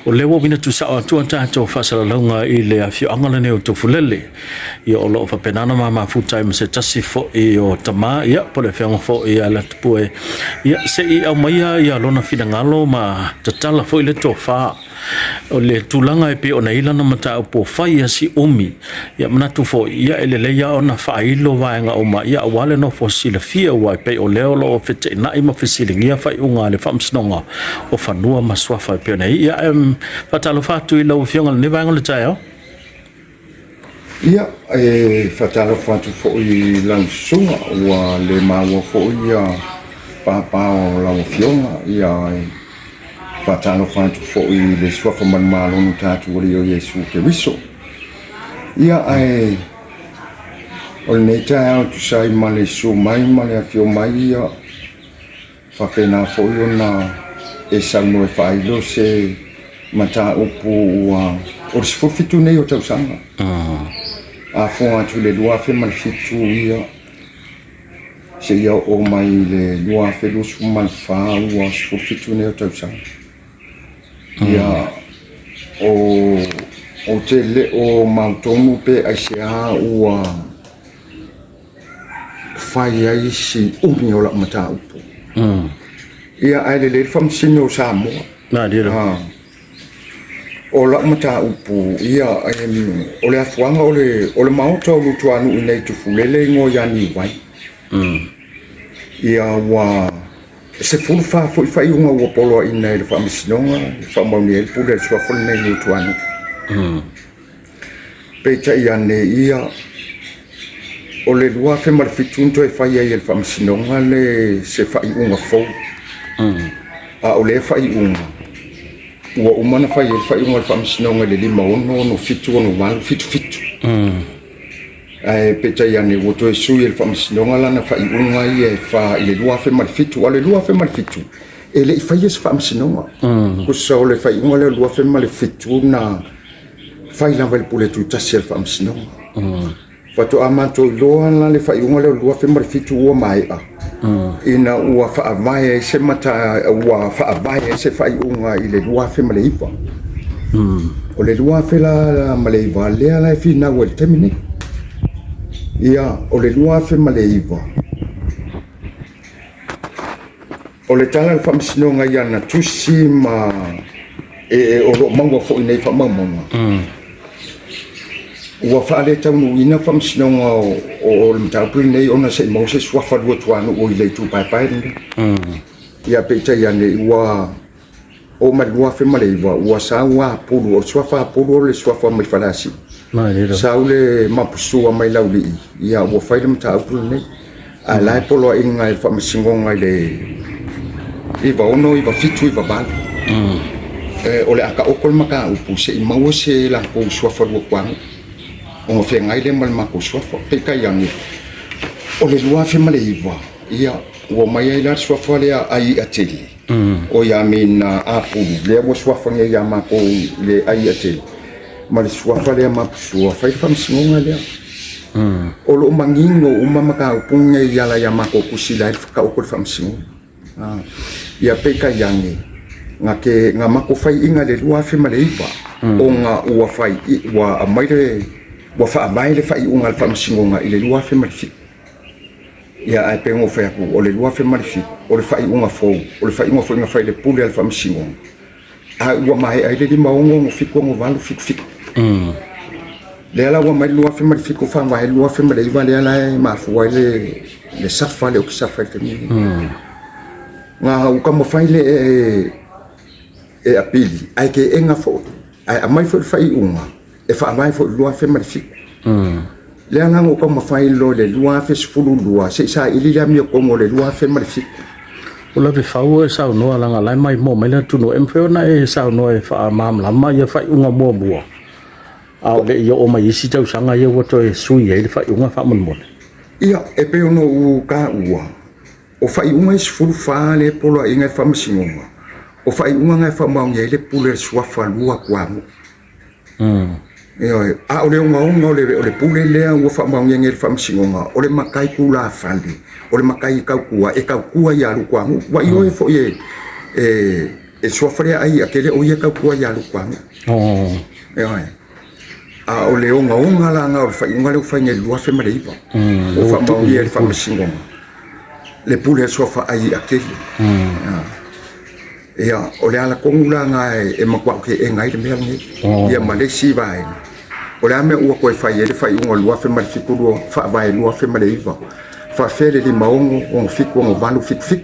O lea ua uina tuusao atu a tatou faasalalauga i le afioaga lenei o Tufulele. Ia, o lo o faapena ona ma mafuta ai ma se tasi foi o tama, ia, po o le afioga foi ia Latupue, ia, se i aumaia ia lona finagalo ma tatala foi le tofa o le tulaga e pei ona i ai lana mataupu o fai ia si umi. Ia manatu foi, ia, e lelei lava ona faailo vaega uma, ia, aua le nofo silafia, aua e pei o lea o lo o feteenai ma fesiligia faaiuga a le Faamasinoga o Fanua ma Suafa e pei ona i ai. Ia, ae faatalofa atu i lau Afioga i lenei vaega o le taeao. Ia, e faatalofa atu foi i lau susuga, ua le maua foi ia papa o lau Afioga. Ia, e faatalofa atu foi i le suafa manumalo o lo tatou Alii o Iesu Keriso. Ia, ae o lenei taeao e tusa ai ma le susu mai ma le afio mai, ia faapena foi ona e saunoa e faailo se mataupu ua o le 17 nei o tausaga. A fofoga atu i le 2007 ia seia oo mai i le 2024, ua 17 nei o tausaga. Ia, o te le o mautonu pe aisea ua fai ai si umi o lau mataupu. Ia, ae lelei le Faamasino o Samoa. Ah. O lau mataupu, ia, o le afuaga o le maota o Lutuanuu i inei i Tufulele e igoa ia Niuai. Ia, ua 14 foi faaiuga ua poloaiina e le Faamasinoga e faamaonia ai le pule a le suafa lenei i Lutuanuu. Peitai ane ia, o le 2007 na toe fai ai e le Faamasinoga le se faaiuga fou. A o lea faaiuga, ua uma ona fai ai le faaiuga a le Faamasinoga i le 56, 67, 68, 77. Ae peitai ane ua toe sui e le Faamasinoga lana faaiuga ia e fa i le 2007. A o le 2007, e le i faia se Faamasinoga. Tusa o le faaiuga lea o le 2007 na fai lava i le pule tutasi a le Faamasinoga. Faatoa matou iloa la le faaiuga lea o le 2007 ua maea, ina ua faavae ai se mata ua faavae ai se faaiuga i le 2009. O le 2009 lea la e finau ai i le taimi nei. Ia, o le 2009, o le tala a le Faamasinoga i ana tusi ma e o lo o maua foi nei faamaumauga, ua faaletaunuuina Faamasinoga o le mataupu lenei ona se i maua se suafa Luatuanuu i le itu paepae lenei. Ia, peitai ane ua oo mai le 2009 ua sau Apulu, o le suafa Apulu o le suafa mai Faleasiu. Sau le Mapusua mai Laulii, ia ua fai le mataupu lenei. Ae la e poloaiga e le Faamasinoga i le 96, 97, 98. O le a taoto le mataupu se i maua se latou suafa Luatuanuu ona feagai lea ma le matou suafa. Peitai ane, o le 2009, ia, ua omai ai la le suafa lea Aiatele, o ia mina Apulu, lea ua suafa nei ia matou i le Aiatele, ma le suafa lea Mapusua, fai le faamasinoga lea. O lo o manino uma mataupu nei i ala i a matou tusi la e taoto le faamasinoga. Ia peitai ane, na te na matou faiaina i le 2009, ona ua fai ua aumai le ua faavae le faaiuga a le faamasinoga i le 2007. Ia ae pei ona ou fai atu, o le 2007 o le faaiuga fou, o le faaiuga foi na fai i le pule a le faamasinoga, a ua maea ai le 56, 67, 68, 77. Lea la ua aumai le 2007 faavae le 2009 lea la e mafua ai le safa lea ou te safa ai i le taimi lenei. Na ou taumafai le e apili ae teena foi, ae aumai foi le faaiuga e faavae foi i le 2007. Lea la na ou taumafai loa i le 2012 se i saili le amiotonu o le 2007. O Lavefau e saunoa leaga o la e maimoa mai le atunuu, e mafai ona e saunoa e faamalamalama ia faaiuga muamua, a o le i oo mai i isi tausaga ia ua toe sui ai le faaiuga faamolemole. Ia, e pei ona ou taua, o faaiuga e 14 lea e poloaiina e le Faamasinoga, o faaiuga na e faamaonia ai le pule a le suafa Luatuanuu. Ioe, a o le ogaoga o le pule lea ua faamaonia nei e le Faamasinoga, o le matai tulafale, o le matai e tautua, e tautua ia Luatuanuu. Ua ioe foi e E suafa lea ai a kele o ia tautua ia Lukuanu. Oh. Ioe. A o le ogaoga la na o le faaiuga lea ua fai nei i le 2009. Ua faamaonia e le Faamasinoga le pule a le suafa ai a Kele. Ia, o le ala tonu la na e matua teena ai le mea lenei. Ia ma le isi vaega, o le a mea ua toe fai ai le faaiuga o le 2007 faavae 2009, faafefea le 56, 67, 68, 77.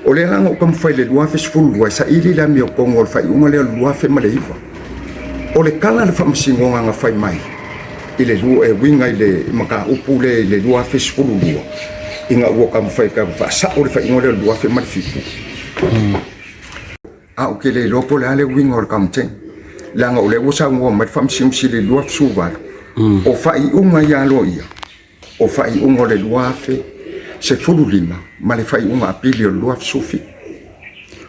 O lea la na ou taumafai i le 2012 e saili le amiotonu o le faaiuga lea o le 2009. O le tala a le Faamasinoga na fai mai i le e uiga i le mataupu lea i le 2012 ina ua taumafai e tau faasao le faaiuga lea o le 2007. A ou te le iloa po o le a le uiga o le contempt, leaga o lea ua saunoa mai le Faamasino Sili i le 2018, o faaiuga ia aloaia, o faaiuga o le 2015 ma le faaiuga apili o le 2017.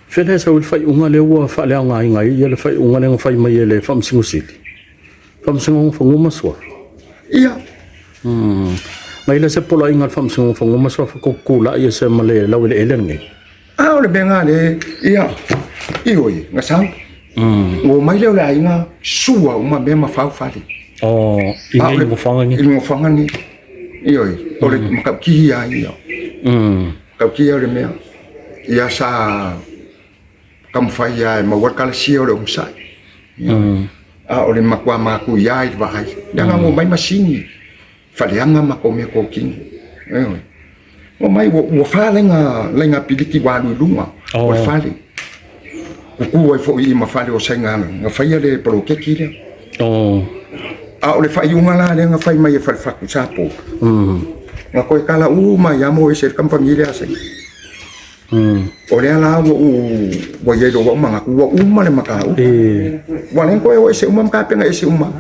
Fea lea sau ai le faaiuga lea ua faaleaogaina ai ia le faaiuga lea na fai mai e le Faamasino Sili? Faamasinoga o Fanua ma Suafa. Ia. Mai le se poloaiga a le Faamasinoga o Fanua ma Suafa tou tulai ese ma le laueleele lenei. A o le mea na le, ia, ioe, na sau. Ua omai lea o le aiga sua uma mea ma fau fale. Oh, i nei nofoaga nei. I nofoaga nei. Ioe, o le matautia ia. Matautia o le mea. Ia sa taumafai lava e maua le kalasia o le onosai. A o le matua matuia i le vaai. Leaga ua omai masini. Faleaga ma kou mea kokino. Ioe. Omai ua fa laiga laiga piliki ua alu i luga o le fale. Kuku ai foi i ma fale o saiga na faia le poloketi lea. A o le faaiuga la lea na fai mai e Falefatu Sapo. Na toe tala uma ai lava mo ese le kamupani lea a saiga. O lea la ua ou ua i ai loa ua ou manatu ua uma le mataupu. Ua leai toe o ese uma ma tapena ese uma.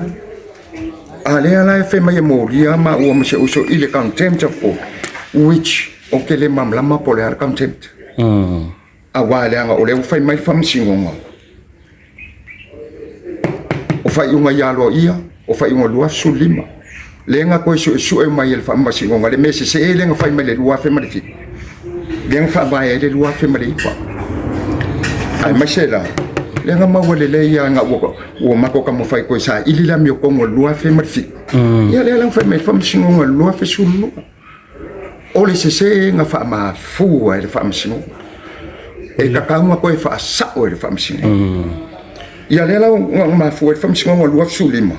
A lea la e fai mai e molia maua ma si ou uso i le contempt of court which ou te le malamalama po o le a le contempt. Aua leaga o lea ua fai mai le faamasinoga o faaiuga ia aloaia o faaiuga 2015 lea na toe suesue mai e le faamasinoga le mea sese lea na fai mai i le 2007 lea na faavae ai le 2009 aemaise la lea na maua lelei lava ina ua matou taumafai toe saili le amiotonu o le 2007 ia lea la na fai mai ai le faamasinoga i le 2012 o le sese na faamafua e le faamasinoga e tatau ona toe faasao e le faamasinoga ia lea la ua mafua ai le faamasinoga o le 2015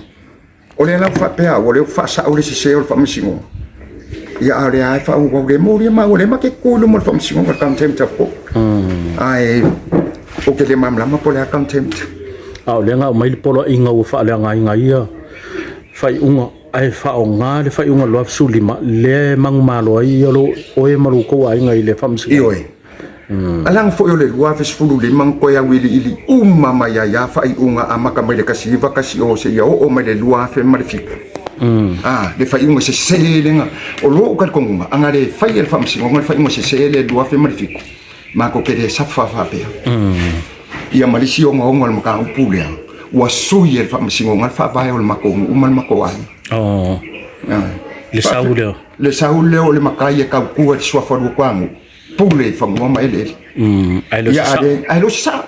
O lea la ua faapea au, o lea ua faasao le sese o le faamasinoga. Ia a o lea lava e faaauau le molia ma o lea ma te tu i luma o le faamasinoga, le contempt of court. Ae ou te le malamalama po o le a contempt. A o lea na aumai le poloaiga ua faaleagaina ai ia faaiuga ae faaaoga le faaiuga 2015 lea e manumalo ai ia oe ma lo outou aiga i le faamasinoga. Ioe. A leaga foi o le 2015 na toe auiliili uma mai ai lava faaiuga amata mai le 1910 seia oo mai le 2007. A, le faaiuga sese lea na, o lou talitonuga, ana le faia e le Faamasinoga le faaiuga sese lea i le 2007, matou te le safa faapea. Ia ma le isi ogaoga o le mataupu lea, ua sui e le Faamasinoga le faavae o le matou nuu ma le matou aiga. Le sau lea. Le sau lea o le matai e tautua i le suafa luakuanuu. Pule i fanua ma eleele. Ae le o se sao. Ae le o se sao.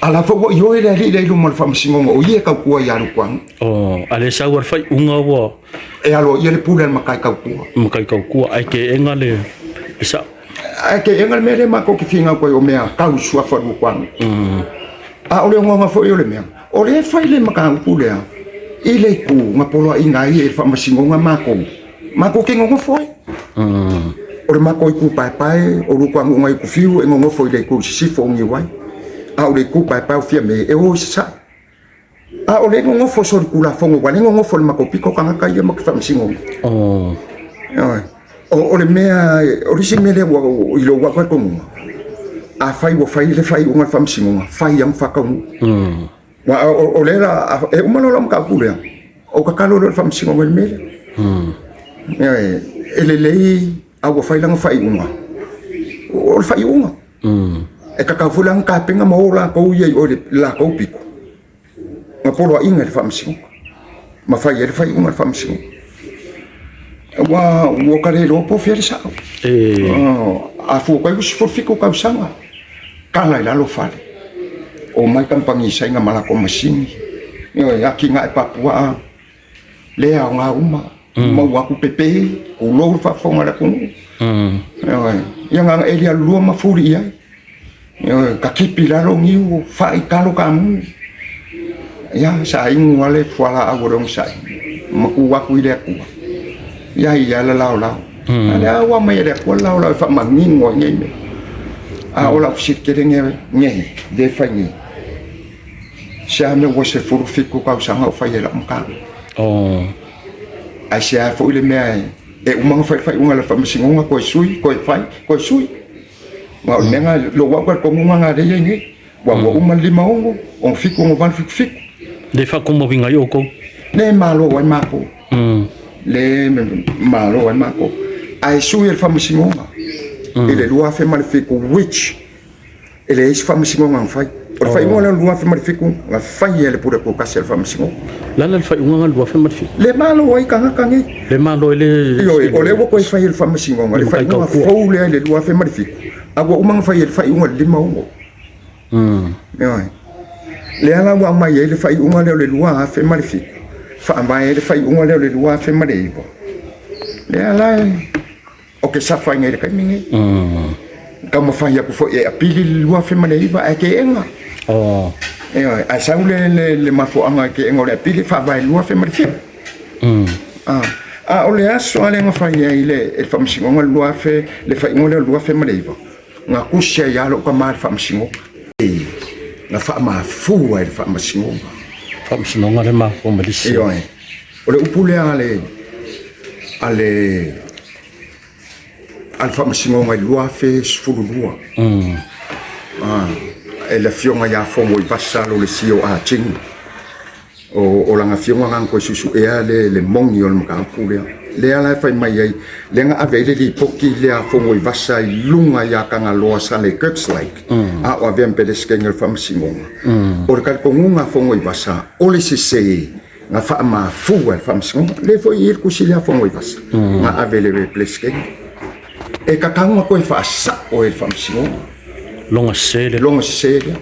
A la foi ua ioe le alii lea i luma o le faamasinoga o ia e tautua ia Lukuanu. Oh, a le sau a le faaiuga ua... E aloaia le pule a le matai tautua. Matai tautua, ae teena le sao. Ae teena le mea lea matou te finau ai o mea tau i suafa o Lukuanu. A o le ogaoga foi o le mea, o lea e fai le mataupu lea i le itu na poloaiina ai e le faamasinoga matou. Matou te nonofo ai. O le matou itu paepae o Lutuanuuga i Utufiu e nonofo i le itu i sisifo o Niuai, a o le itu paepae o Fiame e o i sasae. A o lea e nonofo solitulafono aua o lea e nonofo i le matou pito tagata ia ma te faamasinoina. Ioe. O le mea, o le isi mea lea ua i lou au talitonuga, afai ua fai le faaiuga a le faamasinoga, fai lava ma faataunuu. Aua o lea la, e uma loa lau mataupu lea, ou tatalo loa i le faamasinoga i le mea lea. Ioe, e lelei a ua fai lana faaiuga, o le faaiuga. E tatau foi la ona tapena ma o latou ia i o i le latou pito, ma poloaiga i le faamasinoga, ma fai ai le faaiuga a le faamasinoga. Aua ua ta le iloa po o fea le sao. A fua atu ai ua 17 tausaga. Kala i lalo fale. Omai kamupani Saina ma latou masini. Ioe, atinae papuaa le aoga uma. Maua atu pepe, tulou le faafofoga a le atunuu. Ioe, ia na ona eli alulua ma fuli i ai. Ioe, tatipi i lalo niu, fai, talo, taamu. Ia, sa inu lava le fualaau o le onosai ma tu atu i le Atua. Ia ia le laolao. A lea ua aumai e le Atua le laolao e faamanino ai nei mea. A o lau fesili tele nei, lea e fai nei, se a mea ua 17 tausaga o fai ai lau mataupu? Ae se a foi le mea e uma ona fai le faaiuga a le Faamasinoga toe sui, toe fai, toe sui. Aua o le mea lena, lou au talitonuga lena lea e i ai nei. Aua ua uma le 56, 67, 68, 77. Le faatumauina ai outou? Le malo ai matou. Le malo ai matou. Ae sui e le Faamasinoga i le 2007, which e leai se Faamasinoga na fai. O le faaiuga lea o le 2007 na fai e le Pule Tutasi a le Faamasinoga. O le a la le faaiuga lena i le 2007? Le malo ai tagata nei. Le malo ai le... Ioe, o lea ua toe fai e le Faamasinoga le faaiuga fou lea i le 2007, a ua uma ona fai e le faaiuga i le 56. Ioe. Lea la ua aumai ai le faaiuga lea o le 2007, faavae ai le faaiuga lea o le 2009. Lea la ou te safa ai nei i le taimi lenei. Taumafai atu foi e apili le 2009 ae teena. Ioe, ae sau le mafuaaga e teena o le apili e faavae i le 2007. A o le aso lava lea na fai ai e le Faamasinoga le 2000, le faaiuga lea o le 2009, na tusi ai lava lou tama i le Faamasinoga. Na faamafua e le Faamasinoga. Faamasinoga le mafua ma lisi. Ioe. O le upu lea a le a le a le Faamasinoga i le 2012. E le afioga ia Fomoivasa Lolesio Ah Ching. O lana afioga lena na toe suesuea le moni o le mataupu lea. Lea la e fai mai ai, lea na ave ai le lipoti lea a Fomoivasa i luga ia Tagaloa Sale Kerslake, a o avea ma Peresetene o le Faamasinoga. O le talitonuga a Fomoivasa, o le sese na faamafua e le Faamasinoga. Lea foi e i ai le tusi lea a Fomoivasa na ave i le Peresetene. E tatau ona toe faasao e le Faamasinoga. Loga sese lea. Loga sese lea.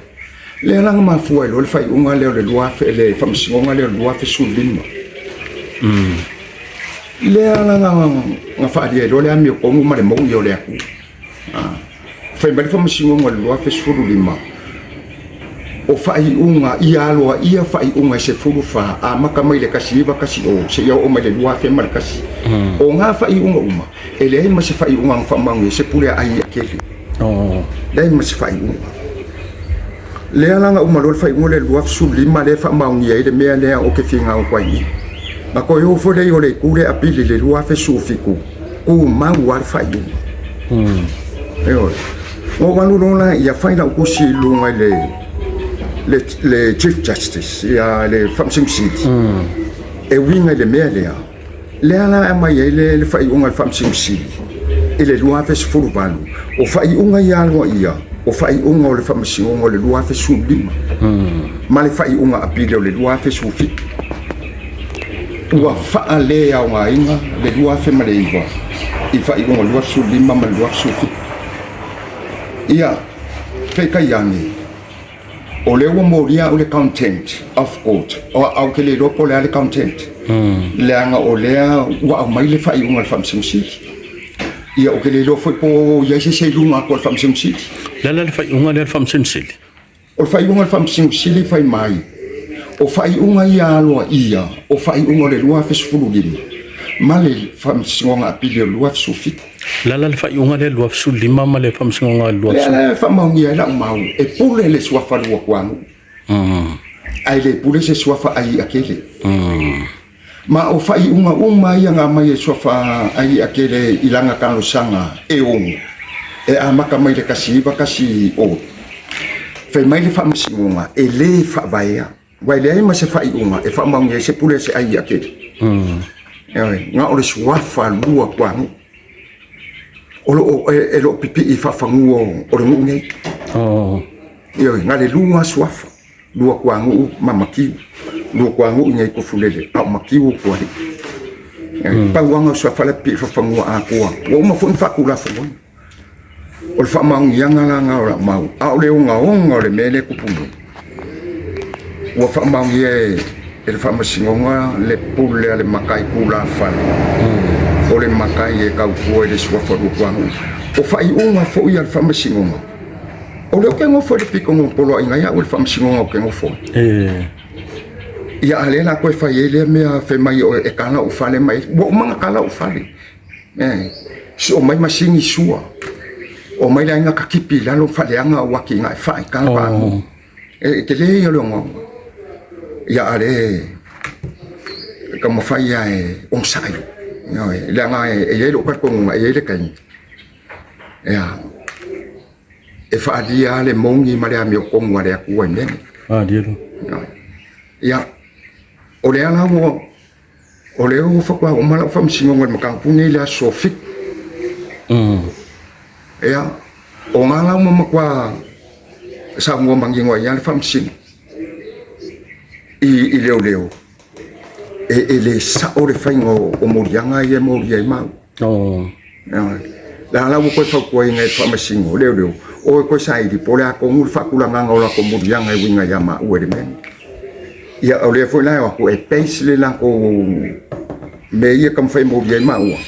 Lea la na mafua ai loa le faaiuga lea o le 2000, le Faamasinoga lea o le 2015. Lea la na faaalia ai loa le amiotonu ma le moni o le Atua. Fai mai le Faamasinoga o le 2015, o faaiuga ia aloaia faaiuga e 14 amata mai le 1910 seia oo mai le 2001. O na faaiuga uma, e leai ma se faaiuga na faamaonia se pule a ai akele. Leai ma se faaiuga. Lea la na uma loa le faaiuga lea i le 2015 lea e faamaonia ai le mea lea ou te finau atu ai nei. Na toe o foi lea i o le itu lea apili i le 2017, tumau lava le faaiuga. Ioe. Na ou alu loa la ia fai lau tusi i luga i le Chief Justice, ia le Faamasino Sili, e uiga i le mea lea. Lea la e aumai ai le faaiuga a le Faamasino Sili i le 2018, o faaiuga ia aloaia, o faaiuga o le Faamasinoga o le 2015 ma le faaiuga apili o le 2017. Ua faaleaogaina le 2009 i faaiuga 2015 ma le 2017. Ia, peitai ane, O lea ua molia au le contempt of court. O au te le iloa po o le a le contempt. Leaga o lea ua aumai le faaiuga a le Faamasino Sili. Ia ou te le iloa foi po o i ai se isi e i luga atu o le Faamasino Sili. O le a la le faaiuga lea a le Faamasino Sili? O le faaiuga a le Faamasino Sili fai mai, o faaiuga ia aloaia, o faaiuga o le 2015 ma le Faamasinoga Apili o le 2017. Le a la le faaiuga lea 25 ma le Faamasinoga 20. Lea la e faamaonia ai lau mau, e pule le suafa lua kuanu'u, ae le pule se suafa ai i'a tele. Ma o faaiuga uma ia na aumai e suafa ai i'a tele i lana talosaga e ono, e amata mai le 1910. Fai mai le Faamasinoga e le faavaea, aua e leai ma se faaiuga e faamaonia ai se pule a se ai i'a tele. Ioe, na o le suafa lua kuanu'u o lo o e lo o pipii faafanua o le nuu nei. Ioe, na le lua suafa, lua kuanu'u ma Matiu, lua kuanu'u i nei Tofulele, a o Matiu o Kualii. Pau lava na o suafa la e pipii faafanua atoa, ua uma foi ona faatulafonoina. O le faamaoniaga la lena o lau mau, a o le ogaoga o le mea lea e tupu nei, ua faamaonia e le Faamasinoga le pule a le matai tulafale, o le matai e tautua i le suafa Luatuanuu. O faaiuga foi a le Faamasinoga, o lea ou te nofo i le pito na poloaiina ai au e le Faamasinoga ou te nofo ai. Ia a o lea o le a toe fai ai lea mea fai mai e tala ou fale ma e... Ua uma ona tala ou fale. Sio mai masini sua, omai le aiga tatipi i lalo faaleaga au atinae faaitala paanuu. E tele ia o le ogaoga. Ia a o lea e taumafai lava e onosai, ioe, leaga e i ai lou talitonuga e i ai le taimi e faaalia lava le moni ma le amiotonu a le Atua i mea nei. Ia, o lea la ua O lea ua faatoa uma lau faamasinoga i le mataupu lenei i le aso 7. Ia, o na la ua matua saunoa manino ai lava le faamasino i leoleo, e le sao le faiga o moliaga ia e molia ai maua. La la ua toe fautuaina e le faamasino o leoleo, o e toe saili po o le a tonu le faatulagaga o latou moliaga e uiga ia maua i le mea lenei. Ia o lea foi la e o atu e base le latou mea ia e taumafai e molia ai maua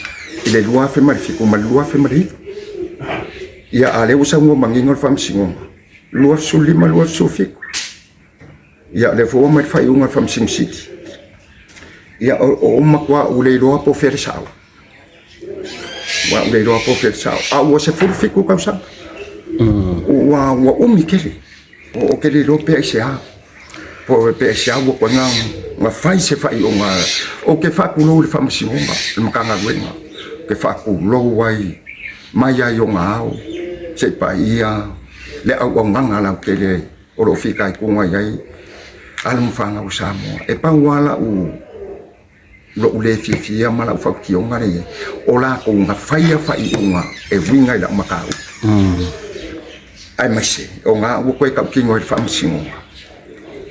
i le 2007 ma le 2009. Ia a o lea ua saunoa manino le Faamasinoga, 2015, 2017. Ia o lea foi ua aumai le faaiuga a le Faamasino Sili. Ia o matua ou le iloa po o fea le sao. Ua ou le iloa po o fea le sao. A ua 17 tausaga. Ua umi tele. Ou te le iloa pe aisea, pe aisea ua toe na fai se faaiuga. Ou te faatulou i le Faamasinoga, le Matagaluega, ou te faatulou ai mai lava i ona ao seia paia le auaunaga lautele o lo o fitaituga i ai alo ma fanau a Samoa. E pau lava lau lou le fiafia ma lau fautioga lea i ai, o latou na faia faaiuga e uiga i lau mataupu. Aemaise o na ua toe tautino ai i le faamasinoga,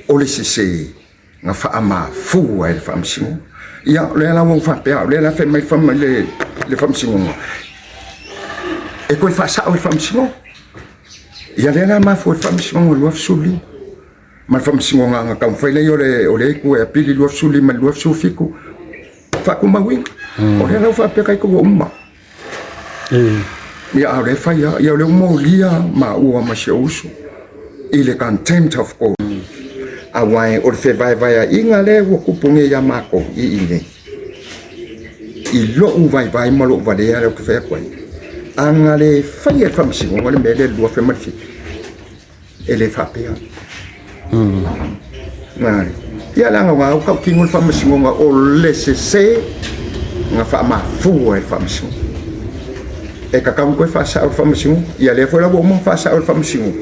o le sese na faamafua e le faamasinoga. Ia, o lea la ua ou faapea, o lea la e fai mai le faamasinoga, e toe faasao e le faamasinoga. Ia lea la e mafua ai le faamasinoga i le 2015. Ma le faamasinoga na taumafai lea o lea itu e apili 25 i le 27 faatumauina. O lea la ua faapea tatou ua uma. Ia a o lea e fai lava. Ia o lea ua molia maua ma si ou uso i le contempt of court. Aua o le fevaevaeaiga lea ua tupu nei ia matou i i nei, i lou vaivai ma lou valea lea ou te fai atu ai, a na le faia e le faamasinoga le mea lea i le 2007, E le faapea. Ia leaga ua au tautino le faamasinoga o le sese na faamafua e le faamasinoga. E tatau ona toe faasao e le faamasinoga. Ia lea foi la ua uma ona faasao e le faamasinoga.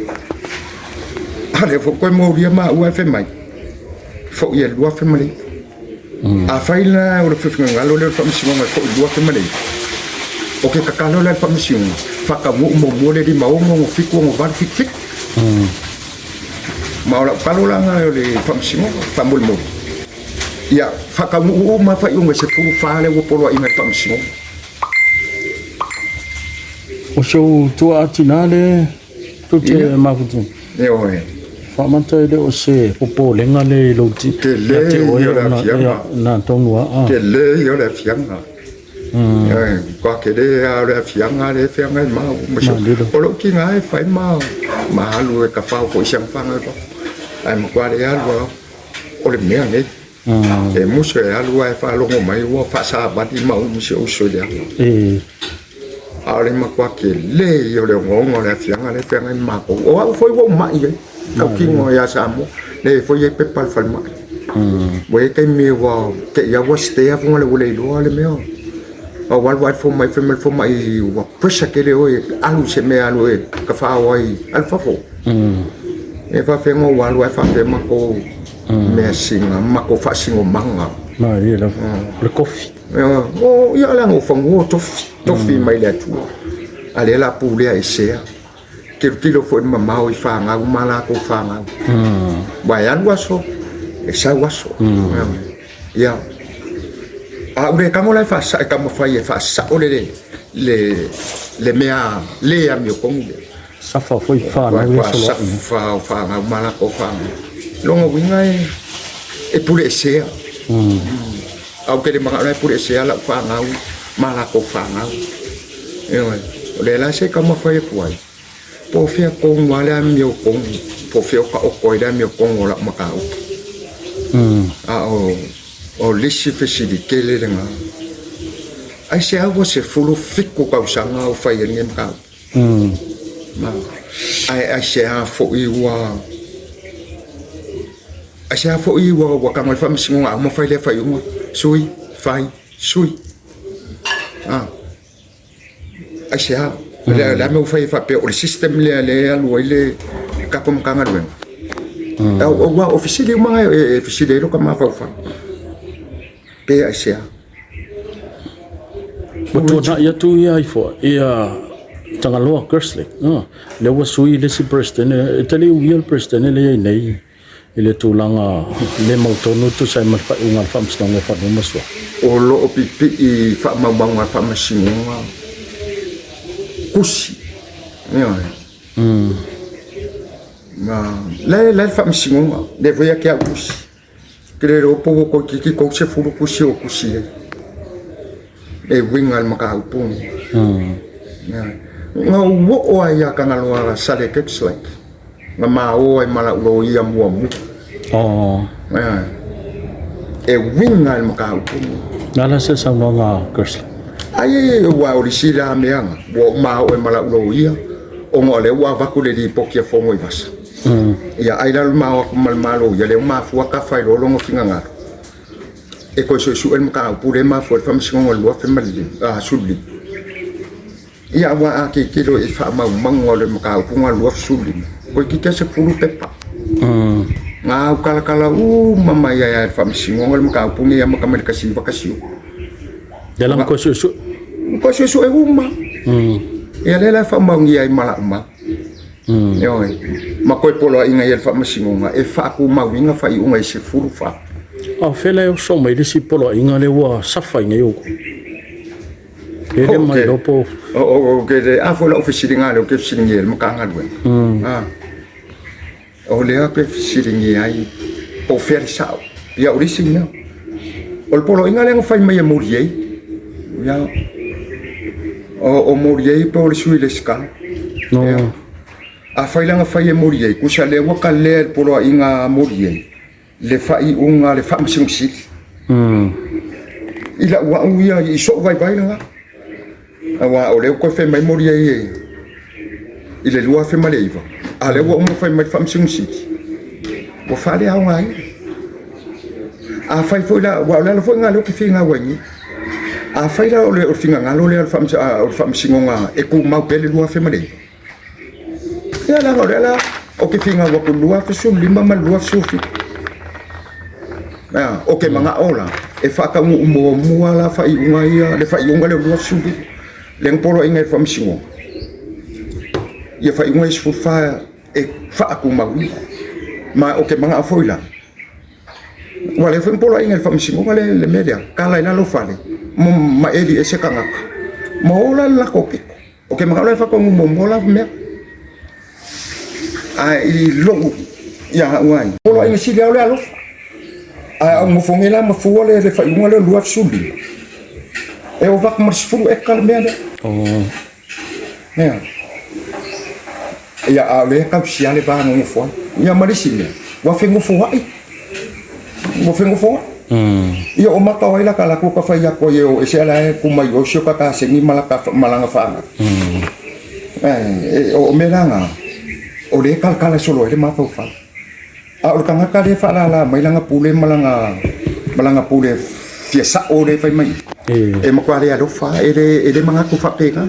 A o lea foi ua toe molia maua e fai mai, foi e 2009. Afai la o le finagalo lea o le Faamasinoga e foi i le 2009, ou te tatalo la i le Faamasinoga, faataunuu muamua le 5 6 7 6 8 7 7. Ma o lau talo la lena i le Faamasinoga, faamolemole, ia faataunuu uma faaiuga e 14 lea ua poloaiina e le Faamasinoga. O si ou tuaa tina lea tou te mafuta. Ioe. Faamata e le o se popolega le i lou ti. Tele ia o le afiaga. Na tonu a. Tele ia o le afiaga. Ioe, kwa tele a o le afiaga le feaga i mau. O lou tiga e fai ma ma alu e tafao foi si fanga e Ai matua le alu a o le mea nei. E musu e alu ae faalogo mai ua faasavali ma umi si ou uso i le ala. A o le matua tele ia o le ogaoga o le afiaga lea e feagai ma matou. O au foi ua ou mai ai, tautino ia Samoa, lea foi e i ai pepa a le falemai. Ua i ai taimi ua te i lava ua stea fuga ua le iloa le mea. A ua alu lava le fomai, fai mai le fomai ua pressure tele oe, alu i se mea alu e tafao ai, alu i fafo. E faafefea ona ou alu ae faafefea matou measina, matou faasinomaga. Malie lava. O le tofi. Ia leaga o fanua o tofi, tofi mai le Atua. A lea la pulea e sea. Tilotilo foi mamao i fanau ma latou fanau. Aua e alu aso, e sau aso. Ia. A ou le tago la e faasao, e taumafai e faasao le le le mea le amiotonu lea. Safa foi fanau ia soloai. Safa o fanau ma latou fanau. Lona uiga e e puleesea. Ae ou te le manao la e puleesea lau fanau ma latou fanau. Ioe. O lea la se i taumafai atu ai, po o fea tonu lava le amiotonu, po o fea o taoto ai le amiotonu o lau mataupu. A o le isi fesili tele lena, aisea ua 17 tausaga o fai ai lenei mataupu? Ae aisea foi ua aisea foi ua tago ai le Faamasinoga a uma fai lea faaiuga, sui, fai, sui. Aisea? O le a le mea ua fai ai faapea o le system lea lea e alu ai le tatou Matagaluega? Aua o fesili uma na e fesili ai lota mafaufau, pe aisea? Ua tuanai atu ia ifo ia Tagaloa Kerslake, lea ua sui le isi President, e te le i uia le President lea e i ai nei i le tulaga le mautonu e tusa ai ma le faaiuga a le Faamasinoga o Fanua ma Suafa. O lo o pipii faamaumauga a le Faamasinoga tusi, ioe. La e le Faamasinoga, lea foi ia te au tusi. Ou te le iloa po ua toeitiiti 30 tusi o tusi ai e uiga i le mataupu lenei. Na ou oo lava ia Tagaloa Sale Kerslake, na ma o ai ma lau loia muamua. E uiga i le mataupu lenei. O le a la se saunoaga a Kerslake? Ai, aua o le isi la mea na, ua ou ma oo ai ma lau loia, ona o lea ua avatu le lipoti a Fonoivasa. Ia ai la le ma o atu ma le Malo ia lea ua mafua tafa ai loa lona finagalo e toe suesue le mataupu lea e mafua ai le Faamasinoga o le 2015. Ia aua a tilotilo i faamaumauga o le mataupu lena 2015, toeitiiti lava 10 pepa. Na autalatala uma mai ai lava e le Faamasinoga le mataupu lenei e amata mai le 1916. Lea la na toe suesue. Na toe suesue uma. Ia lea la e faamaonia ai ma lau mau. Ioe, ma toe poloaiga i le Faamasinoga e faatumauina faaiuga i 14. A o fea la e oso mai le isi poloaiga lea ua safa ai nei outou? E le ma iloa po o a foi lau fesiliga lea ou te fesiligia ai le Matagaluega. O lea ou te fesiligia ai po o fea le sao. Ia o le isi mea, o le poloaiga lea na fai mai e Moliei, ia, o Moliei po o le sui resitala. Ia. Afai la na fai e Moliei, tusa lea ua kalea e le poloaiga a Moliei le faaiuga a le Faamasino Sili. I lau au ia i sou vaivai lena. Aua o lea ua toe fai mai Moliei i le 2009, a o lea ua uma fai mai le Faamasino Sili, ua faaleaogaina. Afai foi la, aua o le ala foi lena o lea ou te finau ai nei. Afai la o le finagalo lea o le Faamasinoga e tumau pea le 2009, ia leaga o lea la ou te finau atu i le 2015 ma le 2017. Ou te manao la e faataunuu muamua la faaiuga ia, le faaiuga lea o le 2015, lea na poloaiina e le Faamasinoga, ia faaiuga ia 14 e faatumauina. Ma ou te manao foi la, aua o lea foi na poloaiina e le Faamasinoga le mea lea, tala i lalo fale ma eli ese tagata ma ola le latou pito. Ou te manao la e faataunuu muamua la mea. Ae i lou ia au ai, poloaiga sili lava o le alofa. Ae a ou nofo nei la ma fua le faaiuga lea o le 2015, e ova atu ma le 10 eka le mea lea. Ea. Ia, a o lea e tausia le va nonofo ai. Ia ma le isi mea, ua fenofoai. Ua fenofoai. Ia o maka o ai la ka latou ka fai atu ai e o ese ala e kuma i o si o ka kaseni ma laka malanga whaanga. O mea la ngā, o lea e kalakala solo ai le mafaufau. A o le tagata lea e faalala mai lana pule ma lana pule fia sao lea e fai mai, e matua le alofa, e le manatu faapena.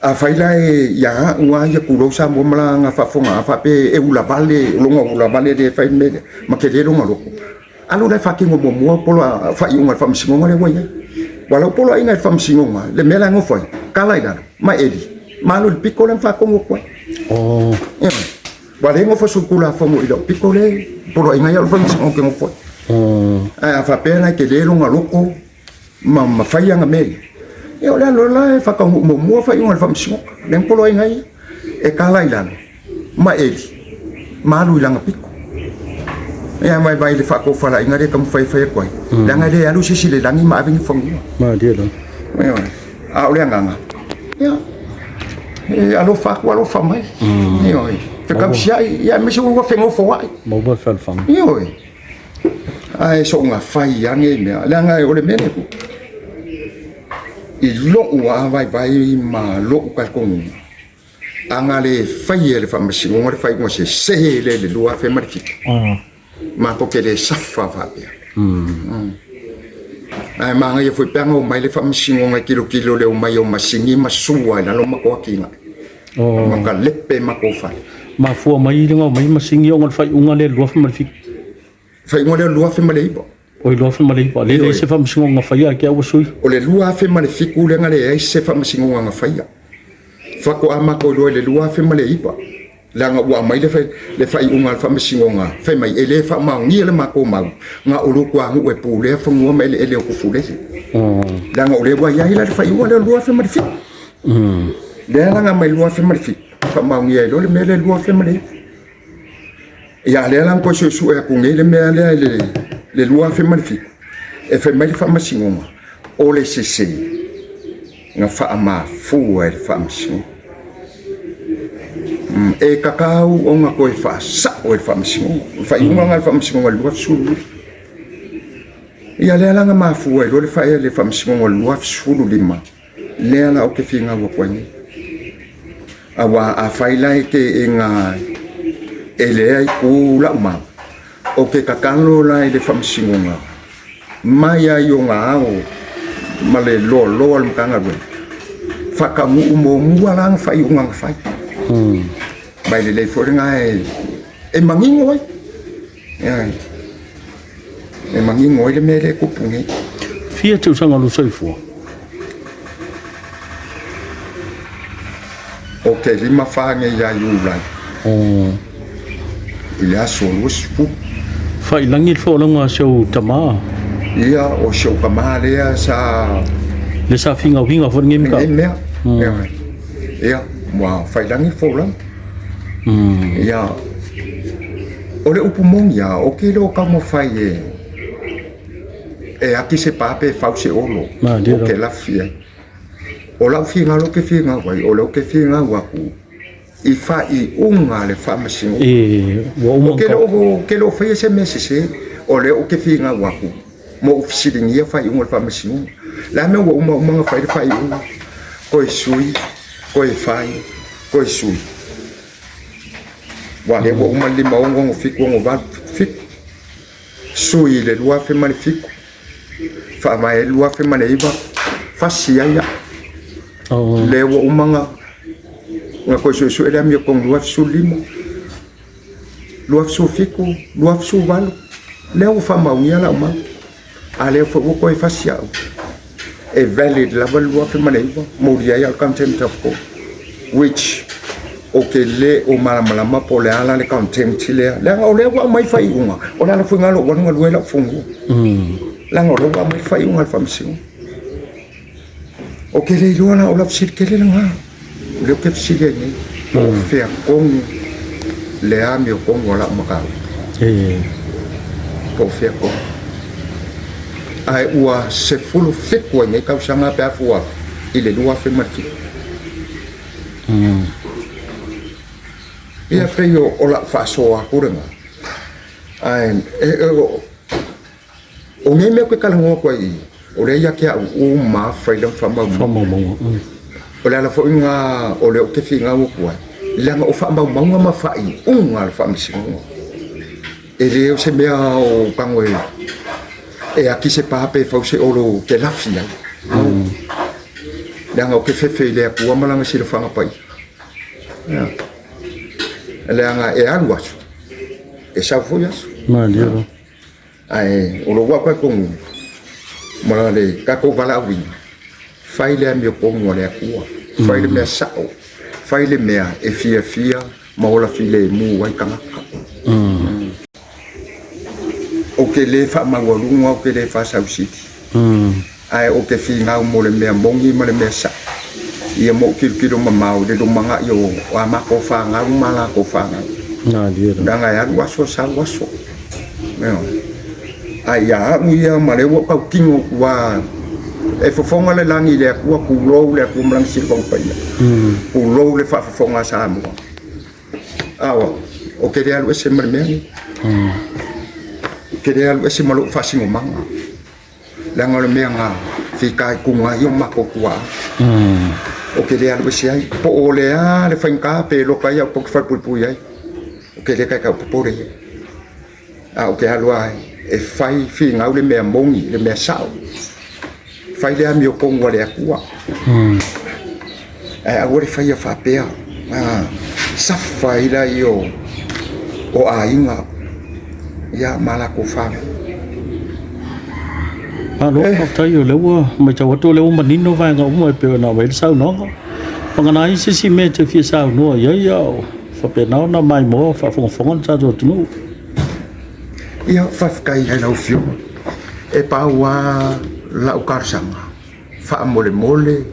Afai la e ia a'u a ia tulou Samoa ma lana faafofoga faapea e ulavale lona ulavale lea e fai le mea lea ma tele lona loto, alu la e faatino muamua poloa faaiuga a le Faamasinoga lea ua i ai. Aua o lau poloaiga i le Faamasinoga, le mea la e nofo ai, tala i lalo ma eli ma alu i le pito lea na faatonu atu ai. Ioe. Aua o lea e nofo solitulafono i lau pito lea e poloaiga ai au i le Faamasinoga ou te nofo ai. Ae a faapea la e tele lona loto ma fai ana mea ia, Ia o le alu la e faataunuu muamua faaiuga a le Faamasinoga. Lea na poloaiga ai ia. E tala i lalo ma eli ma alu i lana pito. Ia vaivai le faatofalaiga lea e taumafai e fai atu ai, leaga e le alu se isi i le lagi ma ave ni fanua. Malie lava. Ioe. A o le agaga, ia, e alofa atu alofa mai. Ioe. Fekausiai, ia aemaise ua fenofoai. Maua le fealofani. Ioe. Ae soona fai ane mea, leaga o le mea lea i lou lava vaivai ma lou talitonuga, a na le faia e le Faamasinoga le faaiuga sese lea i le 2007, matou te le safa faapea. Ae manaia foi pe ana omai le Faamasinoga e tilotilo i le omai o masini ma sua i lalo matou atinae, ma talepe matou fale. Mafua mai le omai masini ona o le faaiuga lea i le 2007. Faaiuga lea o le 2009. Oi 2009, lea e leai se faamasinoga na faia ake ua sui. O le 2007 lea na leai se faamasinoga na faia. Faatoa matou iloa i le 2009, leaga ua aumai le faaiuga a le faamasinoga fai mai e le faamaonia le matou mau, na o le toanuu e pulea fanua ma eleele o Tufulele. Leaga o lea ua i ai la le faaiuga lea o le 2007. Lea la na aumai i le 2007, faamaonia ai loa le mea lea i le 2009. Ia a o lea la na toe suesue atu nei le mea lea i le 2007, e fai mai le Faamasinoga, o le sese na faamafua e le Faamasinoga. E tatau ona toe faasao e le Faamasinoga. O le faaiuga lena a le Faamasinoga i le 2012. Ia lea la na mafua ai loa le Faamasinoga i le 2015, lea la ou te finau atu ai nei. Aua afai la e teena e lea itu lau mau, ou te tatalo la i le Faamasinoga mai lava i ona ao ma le loaloa o le Matagaluega, faataunuu muamua la ana faaiuga na fai. Ma e lelei foi lena e manino ai, e manino ai le mea lea e tupu nei. Fia tausaga o lou soifua? Ou te 54 nei ia Iulai i le aso 20. Faailagi le folauga a si ou tama. Ia, o si ou tama lea sa... Le sa figauiga foi lenei mea. Lenei mea. Ia, ua faailagi le folauga. Ia, o le upu moni lava, ou te le o taumafai e ati se pa pe fau se olo. Ou te lafi ai. O lau finagalo ou te finau ai, o lea ou te finau atu i faaiuga a le Faamasinoga. Ou te le o faia se mea sese, o lea ou te finau atu ma ou fesiligia faaiuga a le Faamasinoga. O le a le mea ua uma uma ona fai le faaiuga, toe sui, toe fai, toe sui. Aua o lea ua uma le 56, 67, 68, 7, sui i le 2007. Faavae 2009 fasi ai au. Lea ua uma ona toe suesue le amiotonu 2015, 2017, 2018, lea ua faamaonia lau mau. A lea foi ua toe fasi au. E valid lava le 2009, molia ai au contempt of court, which ou te le o malamalama po o le a la le contempt lea. Leaga o lea ua aumai faaiuga, o le ala foi lena o lou alu galue ai lau fanua. Leaga o lea ua aumai faaiuga a le Faamasinoga. Ou te le iloa la, o lau fesili tele lena, o lea ou te fesili ai nei, po o fea tonu le amiotonu a lau mataupu. Po o fea tonu. Ae ua 17 ai nei tausaga pe a fua i le 2007. Ia pei o lau faasoa atu lena. Ae o nei mea ou te talanoa atu ai i i, o lea ia te au uma lava fai lana faamaumauga. O le ala foi lena o lea ou te finau atu ai, leaga o faamaumauga ma faaiuga a le Faamasinoga. E le o se mea o tago e ati se pa pe fau se olo ou te lafi ai. Leaga ou te fefe i le Atua ma lana silafaga paia. Leaga e alu aso, e sau foi aso. Ae o lou au talitonuga ma le tatou valaauina, fai le amiotonu a le Atua, fai le mea sao, fai le mea e fiafia ma ola filemu ai tagata. Ou te le faamaualuga, ou te le faasausili. Ae ou te finau mo le mea moni ma le mea saʻo, ia ma ou tilotilo mamao i le lumanaʻi o a matou fanau ma a latou fanau, leaga e alu aso sau aso. Ioe. Ae ia aʻu ia ma lea ua ou tautino atu lava, e fofoga le lagi i le Atua, tulou le Atua ma Lana Silafaga Paia, tulou le faafofoga a Samoa. Aua, ou te le alu ese ma le mea lenei. Ou te le alu ese ma lou faasinomaga. Leaga o le mea na fitaituga ai o matou tuaa. Ou te le alu ese ai. Po o le a le faigata pe loka ai au ou te falepuipui ai. Ou te le taitai popole i ai. Ae ou te alu lava e fai finau le mea moni, le mea sao. Fai le amiotonu a le Atua. Ae aua le faia faapea, safa ai laia o aiga ma latou fanau. Malo faafetai o lea ua matau atu o lea ua manino vaega uma e pei ona aumai ai le saunoaga. Vagana ai se isi mea e te fia saunoa i ai a o faapena ona maimoa faafogafoga le tatou atunuu. Ia faafetai i lau Afioga. E pau lava lau talosaga faamolemole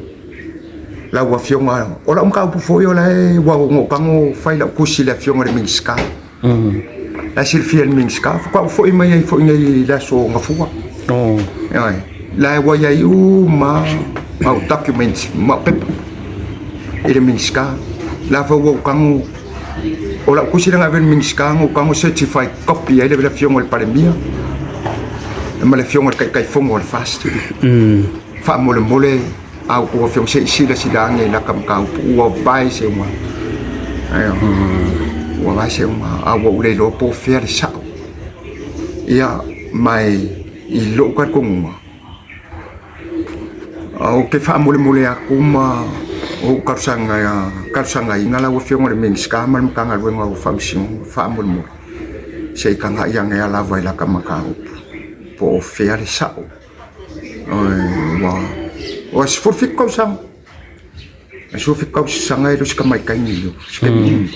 lau Afioga, o lau mataupu foi o la e ua ou tago fai lau tusi i le Afioga i le Minisita. La e silafia e le Minisita, faatoa ou foi mai ai foi nei i le aso Gafua. Ioe, la ua i ai uma lava au documents ma au pepa i le Minisita. La foi ua ou tago, o lau tusi lea na ave i le Minisita na ou tago certified copy ai le Afioga i le Palemia ma le Afioga i le Taitaifono o le FAST. Faamolemole a outou afioga se i silasila ane i lata mataupu ua vae se uga. Ua vae se uga a ua ou le iloa po o fea le sao. Ia ma i lou talitonuga, ou te faamolemole atu ma ou talosagaina lau Afioga i le Minisita ma le Matagaluega o Faamasinoga, faamolemole se i tagai ane lava i lata mataupu po o fea le sao. Ua 17 tausaga, 17 tausaga e le o se tamaitaimi se taimi umi.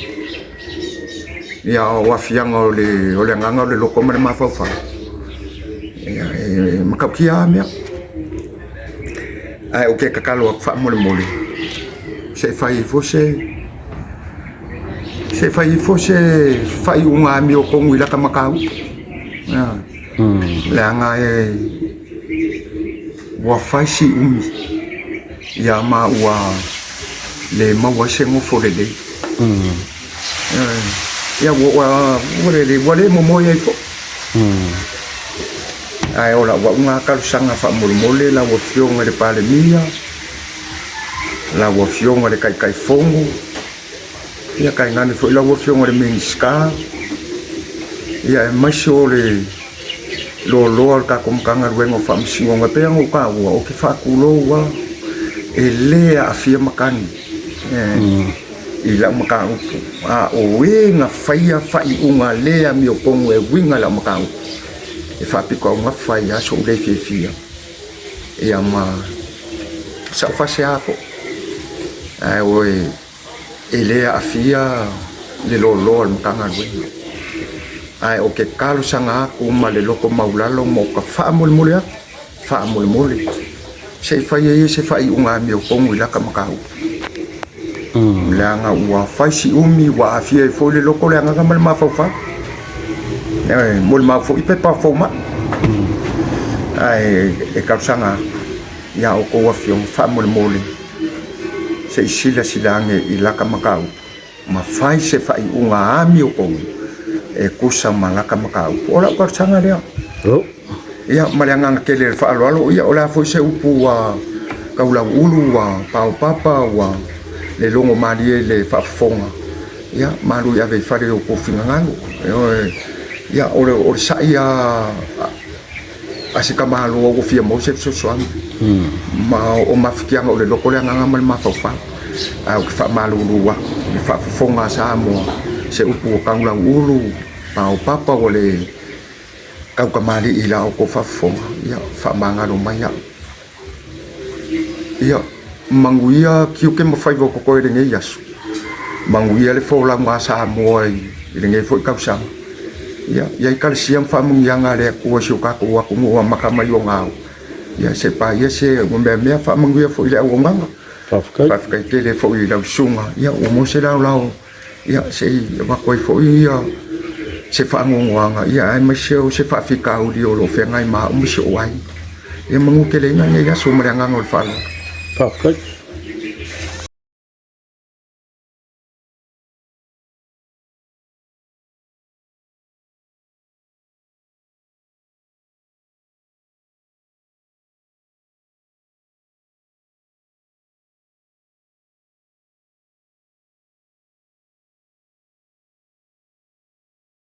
Ia o aafiaga o le agaga o le loto ma le mafaufau, e matautia lava mea. Ae ou te tatalo atu faamolemole, se i fai ifo se faaiuga amiotonu i lata mataupu. Leaga ua fai si umi ia ma ua le maua ai se nofo lelei. Ia ua le momoe ai foi. Ae o lau au na talosaga faamolemole lau Afioga i le Palemia, lau Afioga i le Taitaifono, ia tainane foi lau Afioga i le Minisita, ia aemaise o le loaloa o le tatou Matagaluega o Faamasinoga. E pei ona ou taua, ou te faatulou lava, e le aafia matagi i lau mataupu, a o e na faia faaiuga le amiotonu e uiga i lau mataupu, e faapitoaugafa ai lava sou le fiafia ia ma sau faasea foi. Ae e le aafia le loaloa o le Matagaluega. Ae ou te talosaga atu ma le loto maualalo ma ou te faamolemole atu, faamolemole se i fai ai se faaiuga amiotonu i lata mataupu. Leaga ua fai si umi ua aafia ai foi le loto, le agaga ma le mafaufau. E molimau foi pepa fomai. Ae e talosaga atu ia outou afioga faamolemole se i silasila ane i lata mataupu ma fai se faaiuga amiotonu e tusa ma lata mataupu. O lau talosaga lea. Ia ma le agaga tele o le faaaloalo, ia o le a foi se upu ua taulauulu, ua paopapa, ua le logo malie i le faafofoga, ia malu i ave i fale i o outou finagalo. Ioe, ia o le sa'i lava a se tamaloa ua fia maua se fesoasoani ma o mafatiaga o le loto, le agaga ma le mafaufau. Ae ou te faamalulu atu i le faafofoga a Samoa, se upu ua taulauulu, paopapa, ua le Tautamalii i la outou faafofoga, ia faamagalo mai au. Ia manuia tiute ma faiva o totoe i lenei aso, manuia le folauga a Samoa i lenei foi tausaga. Ia i ai ekalesia ma faamanuiaga a le Atua i si o tatou atunuu amata mai ona ao. Ia se paia se ua meamea faamanuia foi i le auaunaga. Faafetai. Faafetai tele foi i lau susuga, ia ua maua se laolao, ia se i avatu ai foi ia se faanoanoaga, ia aemaise o se faafitauli o lo o feagai ma au ma si ou aiga. Ia manuteleina lenei aso ma le agaga o le faaaloalo. Faafetai.